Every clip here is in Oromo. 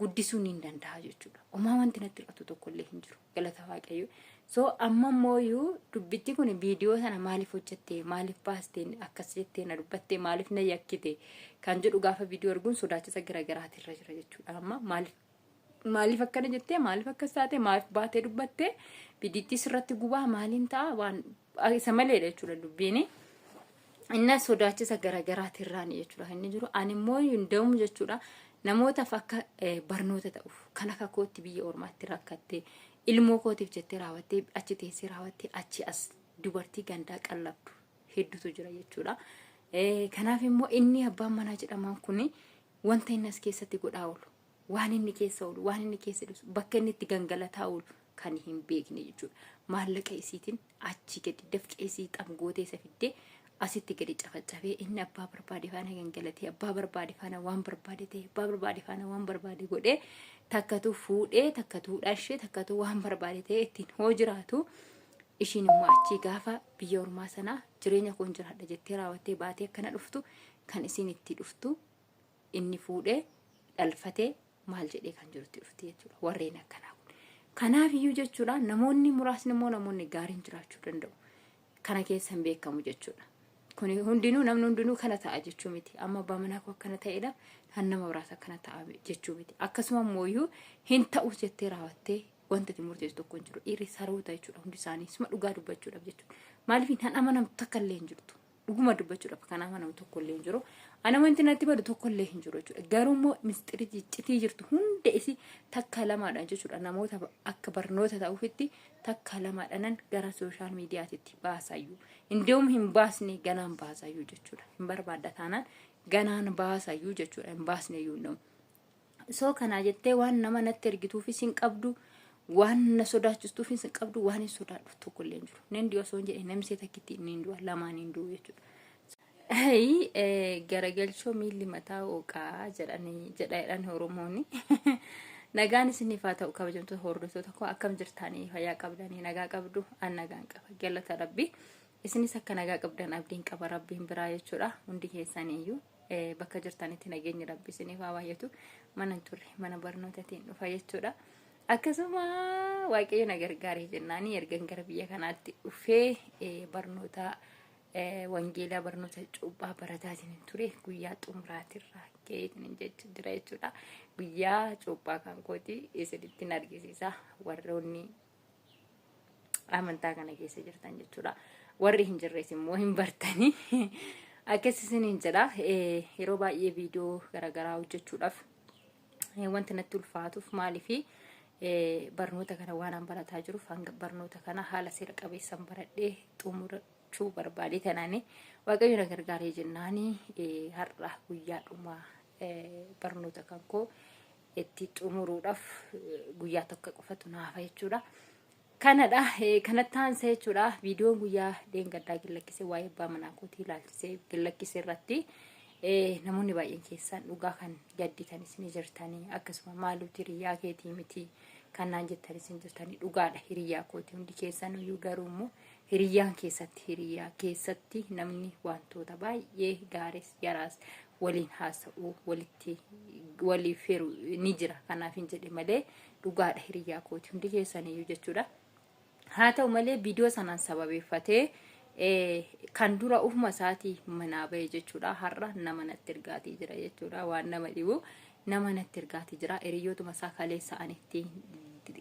Guddisuu ni danda'a jechuudha. Homaa wanti natti hir'atu tokkollee hin jiru. Galata Waaqayyo. So amma immoo dubbichi kun viidiyoo sana maaliif hojjette, maaliif baaste, akkas jettee na dubbatte, maaliif na yakkite kan jedhu gaafa viidiyoo arguun sodaachisa garaagaraatirra jira jechuudha. Amma maaliif maaliif akkana jettee, maaliif akkas taate, maaliif baatee dubbatte, viidiyittii sirratti gubaa maaliin ta'a, waan isa maleedha jechuudha dubbiini. Inna sodaachisa garaagaraatirraan jechuudha inni jiru. Ani immoo hundaa'uun jechuudha namootaaf akka barnoota ta'uuf, kan akka kootti biyya ormaatti rakkattee, ilmoo kootiif jettee raawwattee achi teessee raawwattee achi as dubartii gandaa qallabdu hedduutu jira jechuudha. Kanaaf immoo inni abbaan manaa jedhamaan kun wanta inni as keessatti godhaa oolu, waan inni keessa oolu, waan inni keessa dhiisu, bakka inni itti gangalataa oolu kan hin beekne jechuudha. Maallaqa isiitiin achi gadi dafqee isii xamgootee isa fiddee asitti gadi cafacafee, inni abbaa barbaade faana gangalatee, abbaa barbaade faana waan barbaade ta'e, abbaa barbaade faana waan barbaade godhee, takkatu fuudhee, takkatu dhashee, takkatu waan barbaade ta'e ittiin hoo jiraatu, ishiin immoo achii gaafa biyya ormaa sanaa jireenya koon jiraadha jettee raawwattee baatee akkana dhuftu, kan isiin itti dhuftu inni fuudhee dhalfatee maal jedhee kan jirutti dhufti jechuudha warreen akkanaa kun. Kanaaf iyyuu jechuudha namoonni muraasni immoo namoonni gaariin jiraachuu danda'u. Kana keessa hin beekamu jechuudha. Kuni hundinuu, namni hundinuu kana ta'a jechuu miti. Amma abbaa manaa koo akkana ta'edha, kan nama biraas akkana ta'a jechuu miti. Akkasuma immoo iyyuu hin ta'us jettee raawwattee wanta ati murteessu tokko hin jiru. Dhiirri saroota jechuudha hundi isaanii, suma dhugaa dubbachuudhaaf jechuudha. Maaliif hin amanamtu takka illee hin jirtu. Dhuguma dubbachuudhaaf kan amanamu tokko illee hin jiru. Ana wanti natti badu tokko illee hin jiru jechuudha. Garuu immoo mistiri iccitii jirtu hunda isii takka lamaadhaan jechuudha namoota akka barnoota ta'uufitti takka lamaadhaanan gara sooshaal miidiyaatitti baasayyuu. Indeewum hin baasne, ganaan baasayyuu jechuudha. Hin barbaadda taanaan ganaan baasayyuu jechuudha. Hin baasne iyyuu hin So kanaa jettee waan nama natti ergituufis hin qabdu, waan na sodaachistuufis hin qabdu, waan hin sodaadhu tokko illee hin jiru. Nan du'a osoo hin jedhe namsee takkitti inni hin du'a, lamaan hin du'u jechuudha. Hayi garagalchoo miilli mataa hooqaa jedhanii jedha jedhan Oromoonni. Nagaan isiniif haa ta'u, kabajamtoota hordoftoota koo, akkam jirtanii? Fayyaa qabdanii? Nagaa qabdu? An nagaan qaba, galata Rabbi. Isinis akka nagaa qabdan abdiin qaba Rabbiin biraa jechuudha, hundi keessaniiyyuu. Bakka jirtanitti nageenyi Rabbi isiniif haa baay'atu. Mana hin turre, mana barnootaatiin dhufa jechuudha. Akkasuma Waaqayyo na gargaaree jennaanii ergan gara biyya kanaatti dhufee barnoota wangeelaa, barnoota cuuphaa barataatiin hin ture, guyyaa xumuraatirraa ga'eetiin jechu jira jechuudha. Guyyaa cuuphaa kan kooti isinitti argisiisa, warroonni amantaa kana keessa jirtan jechuudha. Warri hin jirres immoo hin bartanii. Akkas isiniin jedha. Yeroo baay'ee viidiyoo garaagaraa hojjechuudhaaf wanti natti ulfaatuuf maaliifi, barnoota kana waan an barataa jiruuf, hanga barnoota kana haala seera qabeessan baradhee xumurachuu barbaade tanaani Waaqayyo na gargaaree jennaani har'a guyyaa dhumaa barnoota kan koo itti xumuruudhaaf guyyaa tokko qofatu naafa jechuudha. Kanadha, kanatti aansee jechuudha viidiyoon guyyaa dheengaddaa gallakkisee waa'ee abbaa manaa kootii ilaalchisee gallakkisee irratti namoonni baay'een keessaan dhugaa kan gadditanis ni jirtanii, akkasuma maaluuti hiriyaa keetii miti kan naan jettanis ni jirtanii. Dhugaadha, hiriyaa kootii hundi keessan iyyuu, garuu immoo hiriyyaan keessatti, hiriyaa keessatti namni wantoota baay'ee gaaris yaraas waliin haasa'uu, walitti waliif hiru ni jira. Kanaaf hin jedhe malee dhugaadha, hiriyaa kooti hundi keessaniyyuu jechuudha. Haa ta'u malee viidiyoo sanaan sababeeffatee kan dura ufuma isaatii manaa ba'e jechuudha. Har'a nama natti ergaatii jira jechuudha. Waan nama dhibu nama natti ergaatii jira. Hiriyootuma isaa kaleessa ani itti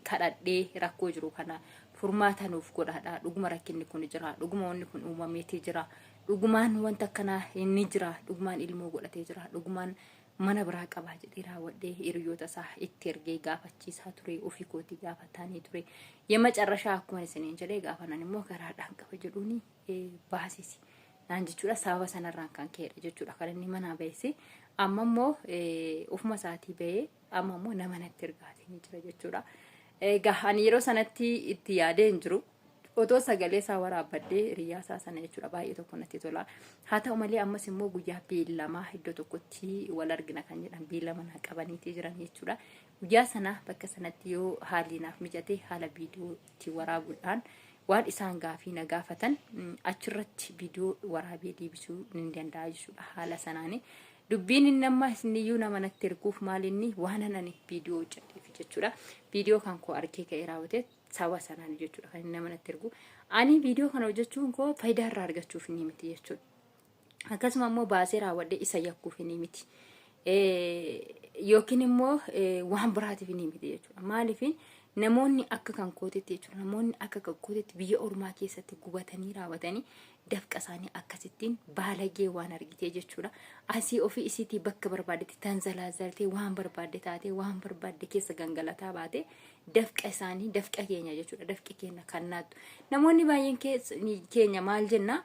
kadhadhee rakkoo jiru kana furmaata nuuf godhaadha. Dhuguma rakkinni kun jira. Dhuguma wanni kun uumameetii jira. Dhugumaan wanta akkanaa inni jira. Dhugumaan ilmoo godhatee jira. Dhugumaan mana biraa qabaa jedhee raawwadhee hiriyoota isaa itti ergee gaafachiisaa ture, ofii kootii gaafataanii ture. Yemma carrashaa akkuma isiniin jedhee gaafanan immoo garaadhaan qaba jedhuuni baasisi naan jechuudha. Sababa sanarraan kan ka'edha jechuudha kan inni manaa bahese. Amma immoo ofuma isaatii bahee, amma immoo nama natti ergaatii jira jechuudha. Egaa ani yeroo sanatti itti yaadee hin jiru. Otoo sagalee isaa waraabbadhee hiriyaa isaa sana jechuudha, baay'ee tokko natti tola. Haa ta'u malee ammas immoo guyyaa beellamaa iddoo tokkotti wal argina kan jedhan beellama naa qabaniitii jiran jechuudha. Guyyaa sana bakka sanatti yoo haalli naaf mijate haala viidiyoo itti waraabuudhaan waan isaan gaafii na gaafatan achirratti viidiyoo waraabee deebisuu ni danda'a jechuudha haala sanaani. Dubbiin inni amma isiniyyuu nama natti erguuf maal inni waan ani viidiyoo hojjedheef jechuudha. Viidiyoo kan koo argee ka'ee raawwate saba sanaan jechuudha kan inni nama natti ergu. Ani viidiyoo kana hojjechuun koo faayidaa irraa argachuuf ni miti jechuudha. Akkasuma immoo baasee raawwadhee isa yakkuuf ni miti. Yookiin immoo waan biraatiif ni miti jechuudha. Maaliif namoonni akka kan kootitti jechuudha. Namoonni akka kan kootitti biyya ormaa keessatti gubatanii raawwatanii dafqa isaanii akkasittiin baalagee waan argitee jechuudha. Asii ofii isiitii bakka barbaadetti tanzalaazaltee waan barbaadde taatee waan barbaadde keessa gangalataa baate dafqa isaanii dafqa keenya jechuudha. Dafqi keenya kan naattu. Namoonni baay'een keenya maal jennaa?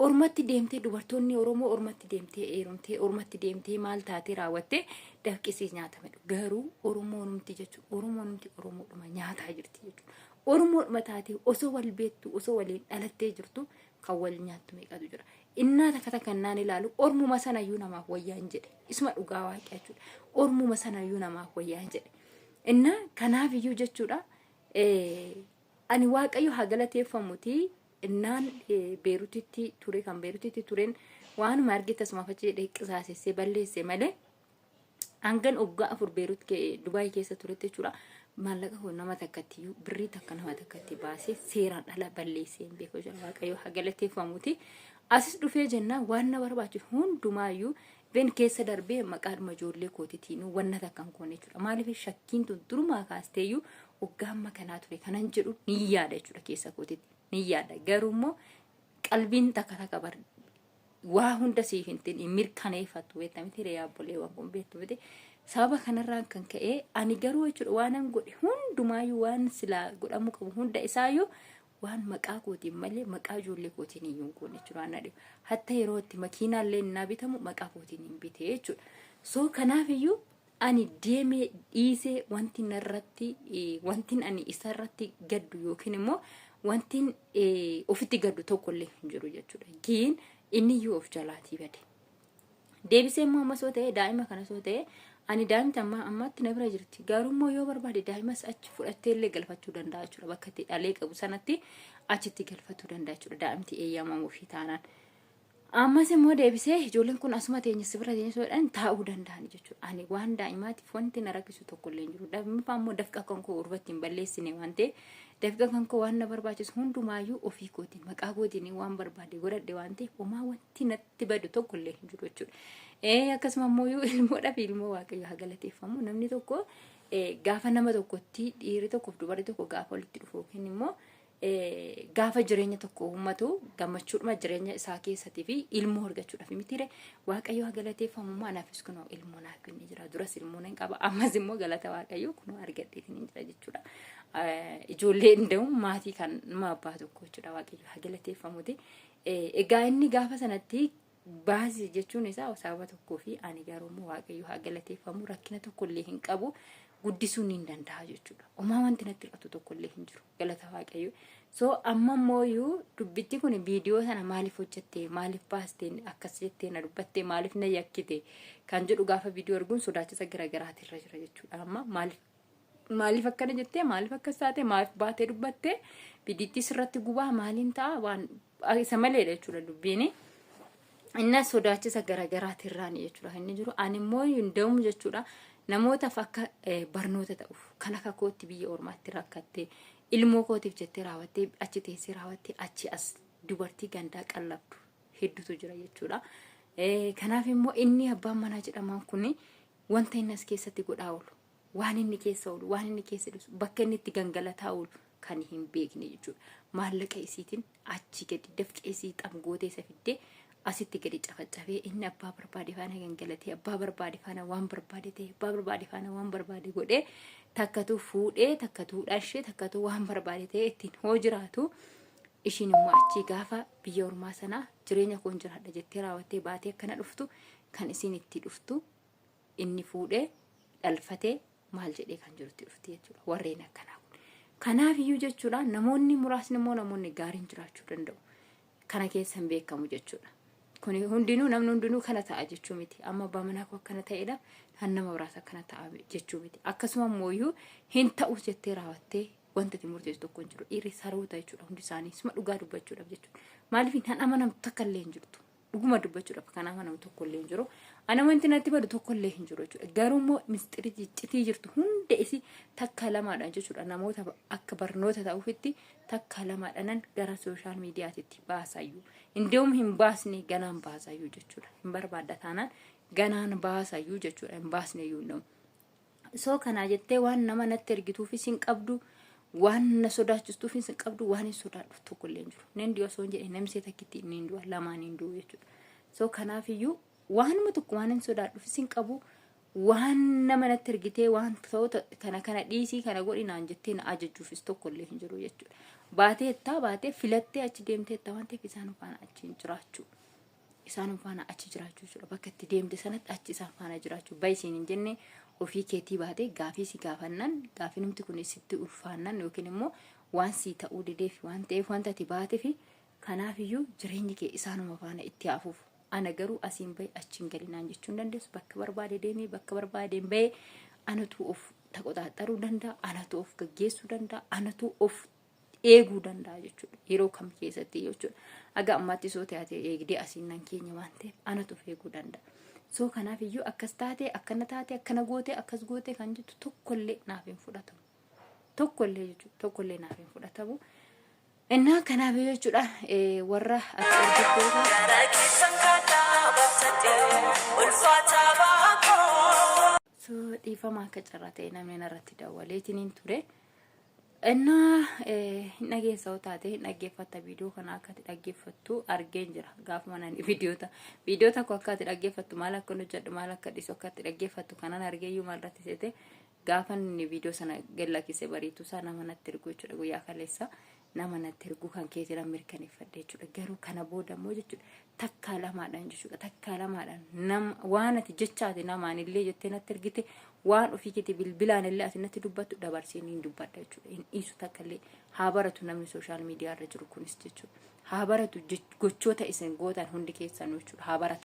Ormatti deemtee dubartoonni Oromoo ormatti deemtee heerumtee ormatti deemtee maal taatee raawwattee dafqisii nyaatame. Garuu Oromoonumti jechuudha. Oromoonumti Oromoodhuma nyaataa jirti jechuudha. Oromoodhuma taatee osoo wal beektu osoo waliin dhalattee jirtu kan wal nyaattu meeqatu jira. Innaa takka takka innaan ilaalu ormuma sanayyuu namaaf wayyaan jedhe. Isuma dhugaa waaqa jechuudha. Ormuma sanayyuu namaaf wayyaan jedhe. Innaa kanaaf iyyuu jechuudha. Ani Waaqayyo haa galateeffamuti innaan Beerutitti ture kan Beerutitti tureen waanuma argite asuma fachi jedhee qisaasessee balleesse malee hangan waggaa 4 Beerut Dubaay keessa turetti jechuudha. Maallaqa koo nama takkatti iyyuu birrii takka nama takkatti baasee seeraan ala balleessee hin beeku jechuudha. Waaqayyo haa galateeffamuti. Asis dhufee jennaan waan na barbaachisu hundumaayyuu ben keessa darbee maqaadhuma ijoollee kootitiin wanna takka hin goone jechuudha. Maaliif shakkiin tun durumaa kaasteeyyuu waggaa amma kanaa ture kanan jedhu ni yaada jechuudha keessa kootitti. Ni yaada. Garuu immoo qalbiin takka takka bar waa hunda siif hin hin mirkaneeffattu beekta miti ree obboleewwan kun beektu miti. Sababa kanarraan kan ka'e ani garuu jechuudha waanan godhe hundumaayyuu waan silaa godhamuu qabu hunda isaayyuu waan maqaa kootiin malee maqaa ijoollee kootiin iyyuu hin goone jechuudha waan na dhibu. Hatta yeroo itti makiinaallee innaa bitamu maqaa kootiin hin bite jechuudha. So kanaaf iyyuu ani deemee dhiisee wanti narratti wanti ani isarratti gaddu yookiin immoo wanti ofitti gaddu tokkollee hin jiru jechuudha. Giin inni iyyuu of jalaatii bade. Deebisee immoo ammas yoo ta'e daa'ima kanas yoo ta'e ani daa'imti amma ammaatti na bira jirti. Garuu immoo yoo barbaade daa'imas achi fudhattee illee galfachuu danda'a jechuudha. Bakka itti dhalee qabu sanatti achitti galfachuu danda'a jechuudha. Daa'imti eeyyamamuu fi taanaan. Ammas immoo deebisee ijoolleen kun asuma teenya si bira teenya soodhaan taa'uu danda'an jechuudha. Ani waan daa'imaatiif wanti na rakkisu tokko illee hin jiru. Daa'imni immoo dafqa kan koo urbatti hin balleessine waan ta'eef dafqa kan koo waan na barbaachisu hundumaayyuu ofii kootiin maqaa kootiin waan barbaade godhadhe waan ta'eef homaa wanti natti badu tokko illee hin jiru jechuudha. Akkasuma immoo ilmoodhaaf ilmoo Waaqayyo haa galateeffamu. Namni tokko gaafa nama tokkotti dhiirri tokkoof dubarri tokko gaafa walitti dhufu yookiin immoo gaafa jireenya tokko uummatu gammachuudhuma jireenya isaa keessatii fi ilmoo argachuudhaaf mitiire. Waaqayyo haa galateeffamu immoo anaafis kunoo ilmoo naaf kennee jira. Duras ilmoo nan qaba, ammas immoo galata Waaqayyo kunoo argadheetiin hin jira jechuudha. Ijoollee hin maatii kan nama abbaa tokko jechuudha. Waaqayyo haa galateeffamuti. Egaa inni gaafa sanatti baasii jechuun isaa sababa tokkoo fi ani garuu immoo Waaqayyo haa galateeffamu rakkina tokkollee hin qabu, guddisuun hin danda'a jechuudha. Homaa wanti natti hir'atu tokkollee hin jiru. Galata Waaqayyo. So amma immoo dubbichi kun viidiyoo sana maaliif hojjette, maaliif baaste, akkas jettee na dubbatte, maaliif na yakkite kan jedhu gaafa viidiyoo arguun sodaachisa garagaraati irra jira jechuudha. Amma maaliif akkana jettee, maaliif akkas taate, maaliif baatee dubbatte, viidiyittis sirratti gubaa maaliin ta'a waan isa maleedha jechuudha dubbiini. Innas sodaachisa garagaraati irraan jechuudha inni jiru. Ani immoo hin da'umu jechuudha. Namootaaf akka barnoota ta'uuf kan akka kootti biyya ormaatti rakkattee ilmoo kootiif jettee raawwattee achi teessee raawwattee achi as dubartii gandaa qallabdu hedduutu jira jechuudha. Kanaaf immoo inni abbaan manaa jedhaman kun wanta inni as keessatti godhaa oolu, waan inni keessa oolu, waan inni keessa dhiisu, bakka inni itti gangalataa oolu kan hin beekne jechuudha. Maallaqa isiitiin achi gadi dafqa isii xamgootee isa fiddee asitti gadi cafacafee inni abbaa barbaade faana gangalatee, abbaa barbaade faana waan barbaade ta'e, abbaa barbaade faana waan barbaade godhee, takkatu fuudhee, takkatu dhashee, takkatu waan barbaade ta'e ittiin hoo jiraatu, ishiin immoo achii gaafa biyya ormaa sanaa jireenya koon jiraadha jettee raawwattee baatee akkana dhuftu kan isiin itti dhuftu inni fuudhee dhalfatee maal jedhee kan jirutti dhufti jechuudha warreen akkanaa kun. Kanaaf iyyuu jechuudha namoonni muraasni immoo namoonni gaariin jiraachuu danda'u. Kana keessa hin beekamu jechuudha. Kuni hundinuu namni hundinuu kana ta'a jechuu miti. Amma abbaa manaa koo akkana ta'edha kan nama biraas akkana ta'a jechuu miti. Akkasuma immoo hin ta'us jettee raawwattee wanta itti murteessu tokko hin jiru. Dhiirri saroota jechuudha hundi isaanii. Suma dhugaa dubbachuudhaaf jechuudha. Maaliif hin amanamtu takka illee hin jirtu. Dhuguma dubbachuudhaaf kan amanamu tokkollee hin jiru. Ana wanti natti badu tokkollee hin jiru jechuudha. Garuu immoo mistiri iccitii jirtu hunda isii takka lamaadhaan jechuudha. Namoota akka barnoota ta'uufitti takka lamaadhaan gara social mediaatitti baasayyuu. Indeewum hin baasne, ganaan baasayyuu jechuudha. Hin barbaadda taanaan ganaan baasayyuu jechuudha. Hin baasne iyyuu hin So kanaa jettee waan nama natti ergituufis hin qabdu, waan na sodaachistuufis hin qabdu, waan hin sodaadhuuf tokkollee hin jiru. Nin du'a osoo hin jedhe namsee takkitti nin du'a, lamaan hin du'u jechuudha. So kanaafiyyuu waanuma tokko waan hin sodaadhuufis hin qabu, waan nama natti ergitee waan ta'oota kana kana dhiisii, kana godhi naan jettee na ajajjuufis tokkollee hin jiru jechuudha. Baatee ittaa baatee filattee achi deemtee ittaa waan ta'eef isaan faana achi hin jiraachuu. Isaan faana achi jiraachuu jechuudha. Bakka itti deemte sanatti achi isaan faana jiraachuu. Bayi siin hin jenne, ofii keetii baatee gaafii si gaafannaan, gaafii numti kun sitti ulfaannaan yookiin immoo waan sii ta'uu dideef waan ta'eef wanta ati baateef, kanaafiyyuu jireenyi kee isaanuma faana itti hafuuf. Ana garuu asiin bahe achiin galinaan jechuu hin dandeessu. Bakka barbaade deemee bakka barbaadeen bahee anatu of taqoxaaxaruu danda'a, anatu of gaggeessuu danda'a, anatu of eeguu danda'a jechuudha. Yeroo kam keessatti jechuudha. Aga ammaatti soo taate eegdee asiin nan keenya waan ta'eef anatu of eeguu danda'a. So kanaaf iyyuu akkas taate, akkana taate, akkana goote, akkas goote kan jettu tokkollee naaf hin fudhatamu. Tokkollee jechuudha. Tokkollee naaf hin fudhatamu. Innaa kanaaf jechuudha warra ati hordoftoota. Gara keessan kadhaa baaftatee ulfaataa baakoo. So dhiifama, akka carraa ta'e namni narratti dawwaleetiin ture. Innaa hin dhageessa yoo taate hin dhaggeeffatta, viidiyoo kana akka ati dhaggeeffattu argeen jira. Gaafuma nani viidiyoo tokko akka ati dhaggeeffattu, maal akka hojjedhu, maal akka dhiisu akka ati dhaggeeffattu kanan argeeyyuu maal irratti seete, gaafa inni viidiyoo sana gallakkise bariituu isaa nama natti ergu jechuudha, guyyaa kaleessa nama natti ergu kan keetiin mirkaneeffadhe jechuudha. Garuu kana booda immoo jechuudha, takkaa lamaadhaan jechuudha, takkaa lamaadhaan nama waan ati jechaati namaan illee jettee natti ergite, waan ofii keetii bilbilaan illee ati natti dubbattu dabarsee niin dubbadha jechuudha. Hin dhiisu takka illee. Haa baratu namni social media irra jiru kunis jechuudha. Haa baratu gochoota isin gootan hundi keessanuu jechuudha. Haa baratu.